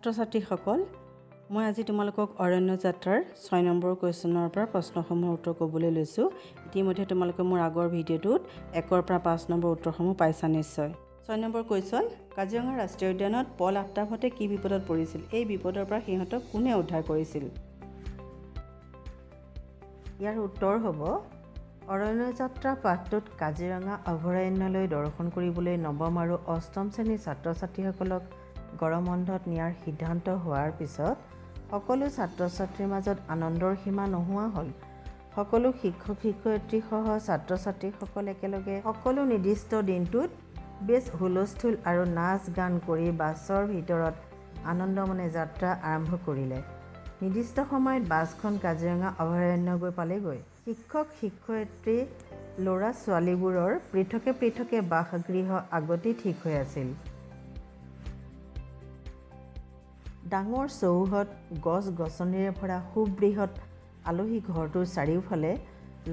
ছাত্ৰ ছাত্ৰীসকল, মই আজি তোমালোকক অৰণ্য যাত্ৰাৰ 6 নম্বৰ কুৱেশ্যনৰ পৰা প্ৰশ্নসমূহৰ উত্তৰ ক'বলৈ লৈছোঁ। ইতিমধ্যে তোমালোকে মোৰ আগৰ ভিডিঅ'টোত 1ৰ পৰা 5 নম্বৰ উত্তৰসমূহ পাইছা নিশ্চয়। 6 নম্বৰ কুৱেশ্যন, কাজিৰঙা ৰাষ্ট্ৰীয় উদ্যানত পল আফতাবহঁতে কি বিপদত পৰিছিল? এই বিপদৰ পৰা সিহঁতক কোনে উদ্ধাৰ কৰিছিল? ইয়াৰ উত্তৰ হ'ব, অৰণ্য যাত্ৰা পাঠটোত কাজিৰঙা অভয়াৰণ্যলৈ দৰ্শন কৰিবলৈ নৱম আৰু অষ্টম শ্ৰেণীৰ ছাত্ৰ ছাত্ৰীসকলক গৰম বন্ধত নিয়াৰ সিদ্ধান্ত হোৱাৰ পিছত সকলো ছাত্ৰ ছাত্ৰীৰ মাজত আনন্দৰ সীমা নোহোৱা হ'ল। সকলো শিক্ষক শিক্ষয়িত্ৰীসহ ছাত্ৰ ছাত্ৰীসকল একেলগে সকলো নিৰ্দিষ্ট দিনটোত বেছ হুলস্থুল আৰু নাচ গান কৰি বাছৰ ভিতৰত আনন্দমনে যাত্ৰা আৰম্ভ কৰিলে। নিৰ্দিষ্ট সময়ত বাছখন কাজিৰঙা অভয়াৰণ্য গৈ পালেগৈ। শিক্ষক শিক্ষয়িত্ৰী ল'ৰা ছোৱালীবোৰৰ পৃথকে পৃথকে বাসগৃহ আগতেই ঠিক হৈ আছিল। ডাঙৰ চৌহদ, গছ গছনিৰে ভৰা সুবৃহৎ আলহী ঘৰটোৰ চাৰিওফালে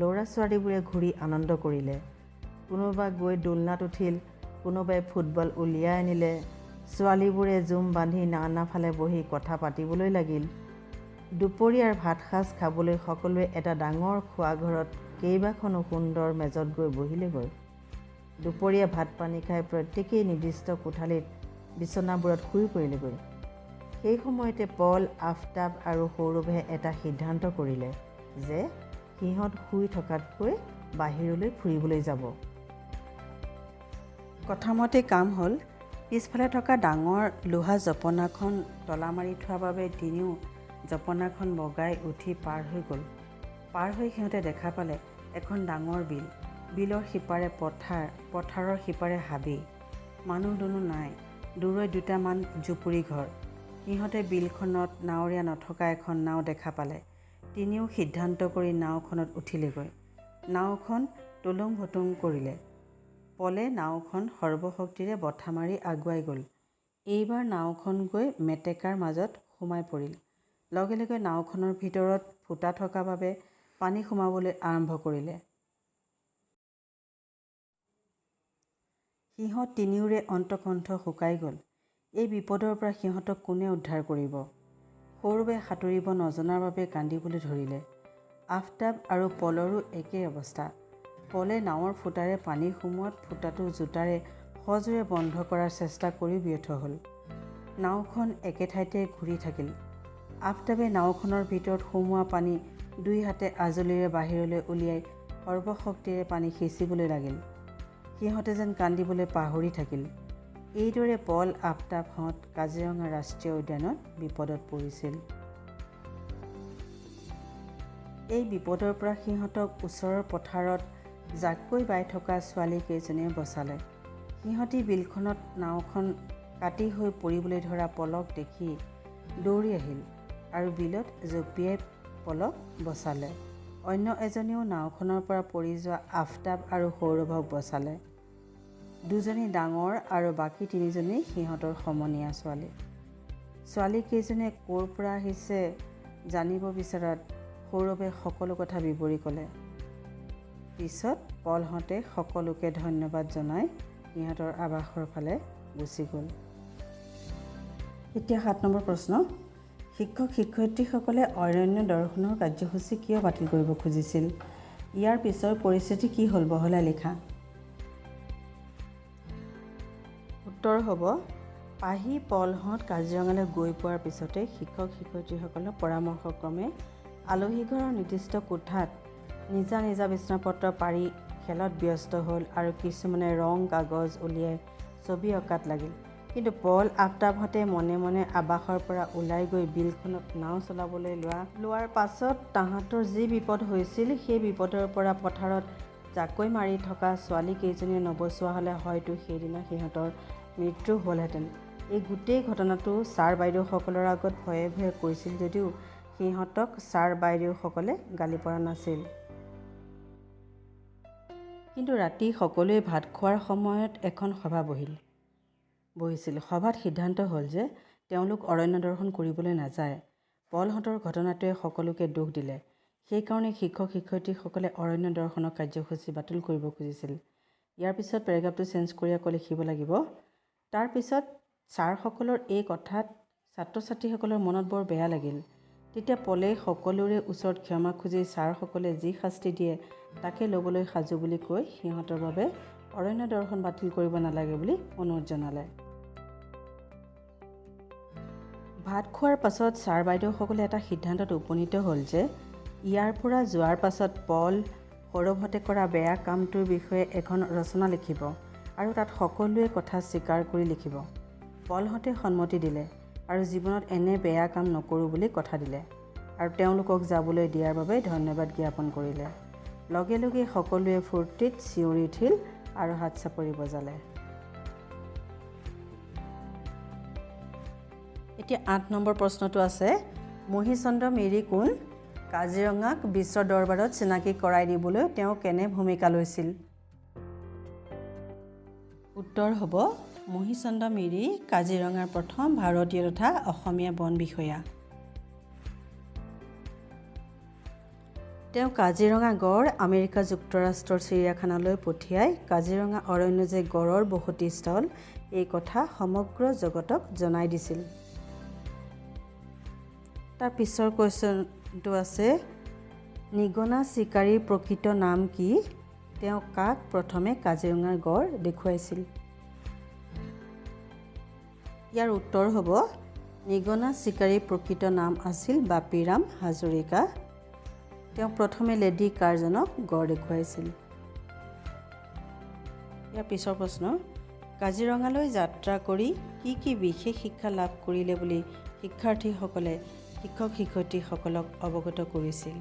ল'ৰা ছোৱালীবোৰে ঘূৰি আনন্দ কৰিলে। কোনোবা গৈ দোলনাত উঠিল, কোনোবাই ফুটবল উলিয়াই আনিলে। ছোৱালীবোৰে জুম বান্ধি নানা ফালে বহি কথা পাতিবলৈ লাগিল। দুপৰীয়াৰ ভাতসাঁজ খাবলৈ সকলোৱে এটা ডাঙৰ খোৱাঘৰত কেইবাখনো সুন্দৰ মেজত গৈ বহিলেগৈ। দুপৰীয়া ভাত পানী খাই প্ৰত্যেকেই নিৰ্দিষ্ট কোঠালিত বিচনাবোৰত শুই পৰিলেগৈ। সেই সময়তে পল, আফতাব আৰু সৌৰভে এটা সিদ্ধান্ত কৰিলে যে সিহঁত শুই থকাতকৈ বাহিৰলৈ ফুৰিবলৈ যাব। কথামতে কাম হ'ল। পিছফালে থকা ডাঙৰ লোহা জপনাখন তলা মাৰি থোৱাৰ বাবে তিনিও জপনাখন বগাই উঠি পাৰ হৈ গ'ল। পাৰ হৈ সিহঁতে দেখা পালে এখন ডাঙৰ বিল। বিলৰ সিপাৰে পথাৰ, পথাৰৰ সিপাৰে হাবি, মানুহ দুনুহ নাই, দূৰৈত দুটামান জুপুৰি ঘৰ। সিহঁতে বিলখনত নাৱৰীয়া নথকা এখন নাও দেখা পালে। তিনিও সিদ্ধান্ত কৰি নাওখনত উঠিলেগৈ। নাওখন টুলুং ভুটুং কৰিলে। পলে নাওখন সৰ্বশক্তিৰে বঠা মাৰি আগুৱাই গ'ল। এইবাৰ নাওখন গৈ মেটেকাৰ মাজত সোমাই পৰিল। লগে লগে নাওখনৰ ভিতৰত ফুটা থকা বাবে পানী সোমাবলৈ আৰম্ভ কৰিলে। সিহঁত তিনিওৰে অন্তকণ্ঠ শুকাই গ'ল। এই বিপদৰ পৰা সিহঁতক কোনে উদ্ধাৰ কৰিব? সৌৰভে সাঁতুৰিব নজনাৰ বাবে কান্দিবলৈ ধৰিলে। আফতাব আৰু পলৰো একেই অৱস্থা। পলে নাৱৰ ফুটাৰে পানী সোমোৱাত ফুটাটো জোতাৰে সজোৰে বন্ধ কৰাৰ চেষ্টা কৰিও ব্যৰ্থ হ'ল। নাওখন একে ঠাইতে ঘূৰি থাকিল। আফতাবে নাওখনৰ ভিতৰত সোমোৱা পানী দুই হাতে আজলিৰে বাহিৰলৈ উলিয়াই সৰ্বশক্তিৰে পানী সিঁচিবলৈ লাগিল। সিহঁতে যেন কান্দিবলৈ পাহৰি থাকিল। এইদৰে পল, আফতাবহঁত কাজিৰঙা ৰাষ্ট্ৰীয় উদ্যানত বিপদত পৰিছিল। এই বিপদৰ পৰা সিহঁতক ওচৰৰ পথাৰত জাকৈ বাই থকা ছোৱালীকেইজনীয়ে বচালে। সিহঁতি বিলখনত নাওখন কাটি হৈ পৰিবলৈ ধৰা পলক দেখি দৌৰি আহিল আৰু বিলত জঁপিয়াই পলক বচালে। অন্য এজনীও নাওখনৰ পৰা পৰি যোৱা আফতাব আৰু সৌৰভক বচালে। দুজনী ডাঙৰ আৰু বাকী তিনিজনী সিহঁতৰ সমনীয়া ছোৱালী। ছোৱালীকেইজনীয়ে ক'ৰ পৰা আহিছে জানিব বিচৰাত সৌৰভে সকলো কথা বিৱৰি ক'লে। পিছত পলহঁতে সকলোকে ধন্যবাদ জনাই সিহঁতৰ আৱাসৰ ফালে গুচি গ'ল। এতিয়া 7 নম্বৰ প্ৰশ্ন, শিক্ষক শিক্ষয়িত্ৰীসকলে অৰণ্য দৰ্শনৰ কাৰ্যসূচী কিয় বাতিল কৰিব খুজিছিল? ইয়াৰ পিছৰ পৰিস্থিতি কি হ'ল বহলাই লিখা। উত্তৰ হ'ব, পাহি পলহঁত কাজিৰঙালৈ গৈ পোৱাৰ পিছতে শিক্ষক শিক্ষয়িত্ৰীসকলৰ পৰামৰ্শক্ৰমে আলহী ঘৰৰ নিৰ্দিষ্ট কোঠাত নিজা নিজা বিচনাপত্ৰ পাৰি খেলত ব্যস্ত হ'ল আৰু কিছুমানে ৰং কাগজ উলিয়াই ছবি অঁকাত লাগিল। কিন্তু পল, আফতাবহঁতে মনে মনে আৱাসৰ পৰা ওলাই গৈ বিলখনত নাও চলাবলৈ লোৱাৰ পাছত তাহাঁতৰ যি বিপদ হৈছিল সেই বিপদৰ পৰা পথাৰত জাকৈ মাৰি থকা ছোৱালীকেইজনীয়ে নবচোৱা হ'লে হয়তো সেইদিনা সিহঁতৰ মৃত্যু হ'লহেঁতেন। এই গোটেই ঘটনাটো ছাৰ বাইদেউসকলৰ আগত ভয়ে ভয়ে কৈছিল যদিও সিহঁতক ছাৰ বাইদেউসকলে গালি পৰা নাছিল। কিন্তু ৰাতি সকলোৱে ভাত খোৱাৰ সময়ত এখন সভা বহিছিল। সভাত সিদ্ধান্ত হ'ল যে তেওঁলোক অৰণ্য দৰ্শন কৰিবলৈ নাযায়। পলহঁতৰ ঘটনাটোৱে সকলোকে দুখ দিলে। সেইকাৰণে শিক্ষক শিক্ষয়িত্ৰীসকলে অৰণ্য দৰ্শনৰ কাৰ্যসূচী বাতিল কৰিব খুজিছিল। ইয়াৰ পিছত পেৰাগ্ৰাফটো চেঞ্জ কৰি আকৌ লিখিব লাগিব। তাৰপিছত ছাৰসকলৰ এই কথাত ছাত্ৰ ছাত্ৰীসকলৰ মনত বৰ বেয়া লাগিল। তেতিয়া পলে সকলোৰে ওচৰত ক্ষমা খুজি ছাৰসকলে যি শাস্তি দিয়ে তাকে ল'বলৈ সাজু বুলি কৈ সিহঁতৰ বাবে অৰণ্য দৰ্শন বাতিল কৰিব নালাগে বুলি অনুৰোধ জনালে। ভাত খোৱাৰ পাছত ছাৰ বাইদেউসকলে এটা সিদ্ধান্তত উপনীত হ'ল যে ইয়াৰ পৰা যোৱাৰ পাছত পল সৌৰভহঁতে কৰা বেয়া কামটোৰ বিষয়ে এখন ৰচনা লিখিব আৰু তাত সকলোৱে কথা স্বীকাৰ কৰি লিখিব। পলহঁতে সন্মতি দিলে আৰু জীৱনত এনে বেয়া কাম নকৰোঁ বুলি কথা দিলে আৰু তেওঁলোকক যাবলৈ দিয়াৰ বাবে ধন্যবাদ জ্ঞাপন কৰিলে। লগে লগে সকলোৱে ফূৰ্তিত চিঞৰি উঠিল আৰু হাত চাপৰি বজালে। এতিয়া ৮ নম্বৰ প্ৰশ্নটো আছে, মহীচন্দ্ৰ মিৰি কোন? কাজিৰঙাক বিশ্ব দৰবাৰত চিনাকি কৰাই দিবলৈ তেওঁ কেনে ভূমিকা লৈছিল? উত্তৰ হ'ব, মহীচন্দ্ৰ মিৰি কাজিৰঙাৰ প্ৰথম ভাৰতীয় তথা অসমীয়া বন বিষয়া। তেওঁ কাজিৰঙা গড় আমেৰিকা যুক্তৰাষ্ট্ৰৰ চিৰিয়াখানালৈ পঠিয়াই কাজিৰঙা অৰণ্য যে গড়ৰ বসতিস্থল এই কথা সমগ্ৰ জগতক জনাই দিছিল। তাৰ পিছৰ কুৱেশ্যনটো আছে, নিগনা চিকাৰীৰ প্ৰকৃত নাম কি? তেওঁ কাক প্ৰথমে কাজিৰঙাৰ গড় দেখুৱাইছিল? ইয়াৰ উত্তৰ হ'ব, নিগনা চিকাৰীৰ প্ৰকৃত নাম আছিল বাপিৰাম হাজৰিকা। তেওঁ প্ৰথমে লেডী কাৰ্জনক গড় দেখুৱাইছিল। ইয়াৰ পিছৰ প্ৰশ্ন, কাজিৰঙালৈ যাত্ৰা কৰি কি কি বিশেষ শিক্ষা লাভ কৰিলে বুলি শিক্ষাৰ্থীসকলে শিক্ষক শিক্ষয়িত্ৰীসকলক অৱগত কৰিছিল?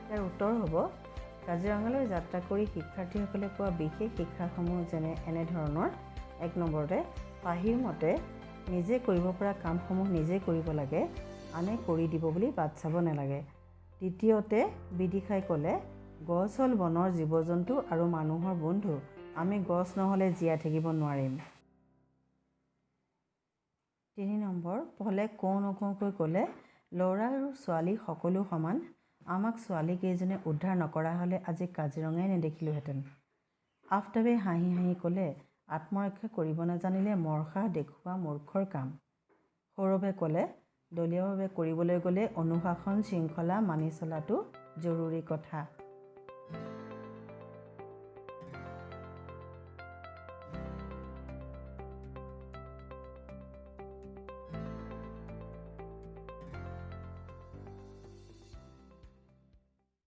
ইয়াৰ উত্তৰ হ'ব, কাজিৰঙালৈ যাত্ৰা কৰি শিক্ষাৰ্থীসকলে পোৱা বিশেষ শিক্ষাসমূহ যেনে এনেধৰণৰ। ১ নম্বৰতে, পাহিৰ মতে নিজে কৰিব পৰা কামসমূহ নিজে কৰিব লাগে, আনে কৰি দিব বুলি বাট চাব নালাগে। দ্বিতীয়তে, বিদিশাই ক'লে, গছ হ'ল বনৰ জীৱ জন্তু আৰু মানুহৰ বন্ধু, আমি গছ নহ'লে জীয়াই থাকিব নোৱাৰিম। ৩ নম্বৰ, পলে কওঁ নকওঁকৈ ক'লে, ল'ৰা আৰু ছোৱালী সকলো সমান, আমাক ছোৱালীকেইজনে উদ্ধাৰ নকৰা হ'লে আজি কাজিৰঙাই নেদেখিলোহেঁতেন। আফতাবে হাঁহি হাঁহি ক'লে, আত্মৰক্ষা কৰিব নাজানিলে মৰসাহ দেখুওৱা মূৰ্খৰ কাম। সৌৰভে ক'লে, দলীয়ভাৱে কৰিবলৈ গ'লে অনুশাসন শৃংখলা মানি চলাটো জৰুৰী কথা।